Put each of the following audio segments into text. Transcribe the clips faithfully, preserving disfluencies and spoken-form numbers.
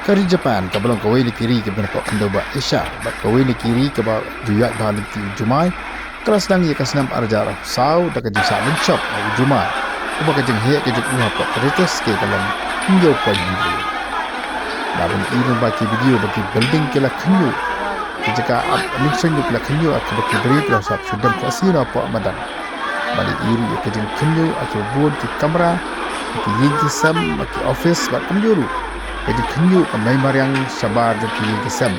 Ka ri Japan kaba long kawei na ki ri kiba na pdeng khyndew ba Asia bad kawei na ki ri kaba ju ïaid bha lynti u jumai, ka la sdang ïa ka snem ar hajar saw da ka jingshah lynshop na u jumai, uba ka jingheh ka jong u hapoh ka Richter scale ka long hynñiew point hynriew. Naba ngi i lyngba ki video ba ki building ki la khynñiuh, ki jaka ap mynsiem ki la khynñiuh, ha kaba ki briew ki la sop shu dem khohsiew na hapoh madan. Bad ngi i ruh ïa ka jingkhynñiuh ha kiba bun ki kamra, ha ki ïing ki sem, ha ki office bad kumjuh ruh ka jingkhynñiuh ka mei mariang shabar jong ki ïing ki sem,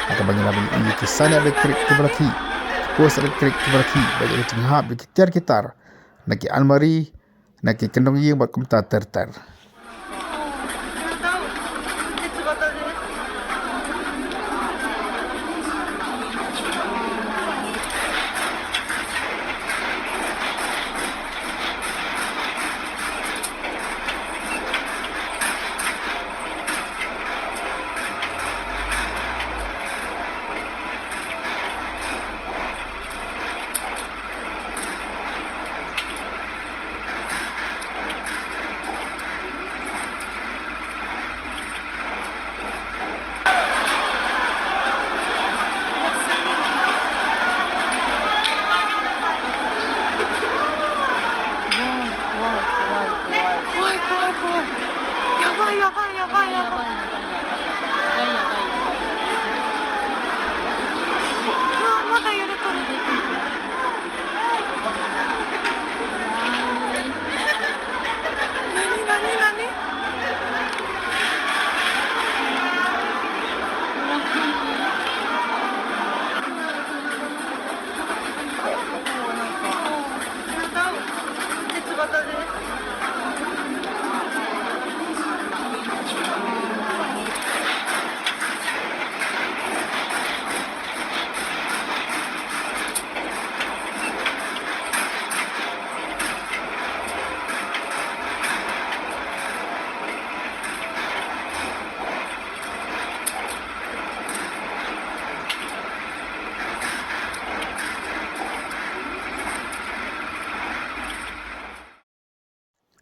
ha kaba ngi naba ngi i ïa ki saiñ elektrik kiba la khih, ki post elektrik kiba la khih, bad ïa ka jinghap ïa ki tiar ki tar na ki almari, na ki kyndong ïing bad kumta ter ter.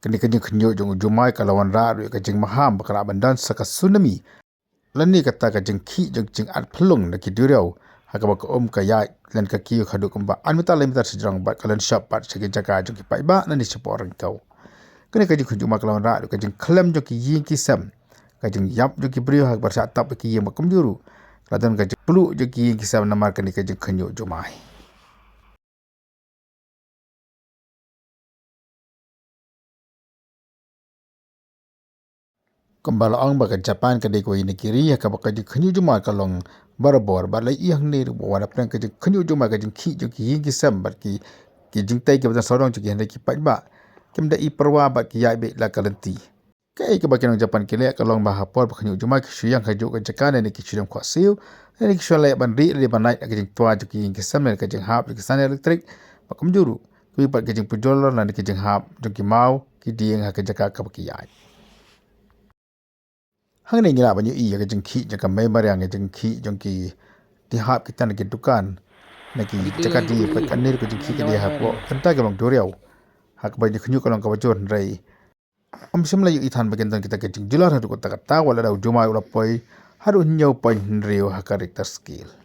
Kane ka jingkhynñiuh jong u jumai ka la wanrah ruh ïa ka jingmaham ba ka lah ban don sa ka tsunami, lane kata ka jingkhih jong ka jingat phyllung na ki duriaw, ha kaba ka um ka ïaid lane ka kiew haduh kumba ar mitar lai mitar shajrong bad ka lynshop pat sha ki jaka jong ki paidbah lane shapoh ryngkew. Kane ka jingkhynñiuh jumai ka la wanrah ruh ïa ka jingkhlem jong ki ïing ki sem, ka jingïap jong ki briew ha kaba shah tap ïa ki ïing bad kumjuh ruh ka la don ka jingpluh jong ki ïing ki sem namar kane ka jingkhynñiuh jumai. Kumba la ong ba ka Japan ka dei kawei na ki ri ha kaba ka jingkhynñiuh jumai ka long barabor, bad la ïohi hangne ruh ba wat hapdeng ka jingkhynñiuh jumai, ka jingkhih jong ki ïing ki sem bad ki, ki jingtei kiba don sawdong jong ki hynrei ki paidbah kim da i pyrwa bad ki ïaid beit la ka lynti. Kaei kaba ki nong Japan ki leh ka long ba ha por ba khynñiuh jumai ki shu ïeng ha kajuh ka jaka ne ki shu dem khohsiew ne ki shu leh ban rieh lane ban lait na ka jingtwa jong ki ïing ki sem ne ka jinghap jong ki saniar elektrik bad kumjuh ruh kiwei pat ki jingpujor lane ki jinghap jong ki maw ki dieng ha ka jaka kaba ki ïaid. Hangne ngi lah ban ïohi ïa ka jingkhih jong ka mei mariang, ïa ka jingkhih jong ki, ki hap ki tan ki dukan ne ki jaka die, bad kane ruh ka jingkhih ka die hapoh kynta ki long duriaw. Ha kaba jingkhynñiuh ka long kaba jur hynrei ym shym la ïohi than ba kin don kita ki jingjulor haduh katta katta wat lada u jumai u la poi haduh hynñiew point hynriew ha ka Richter scale.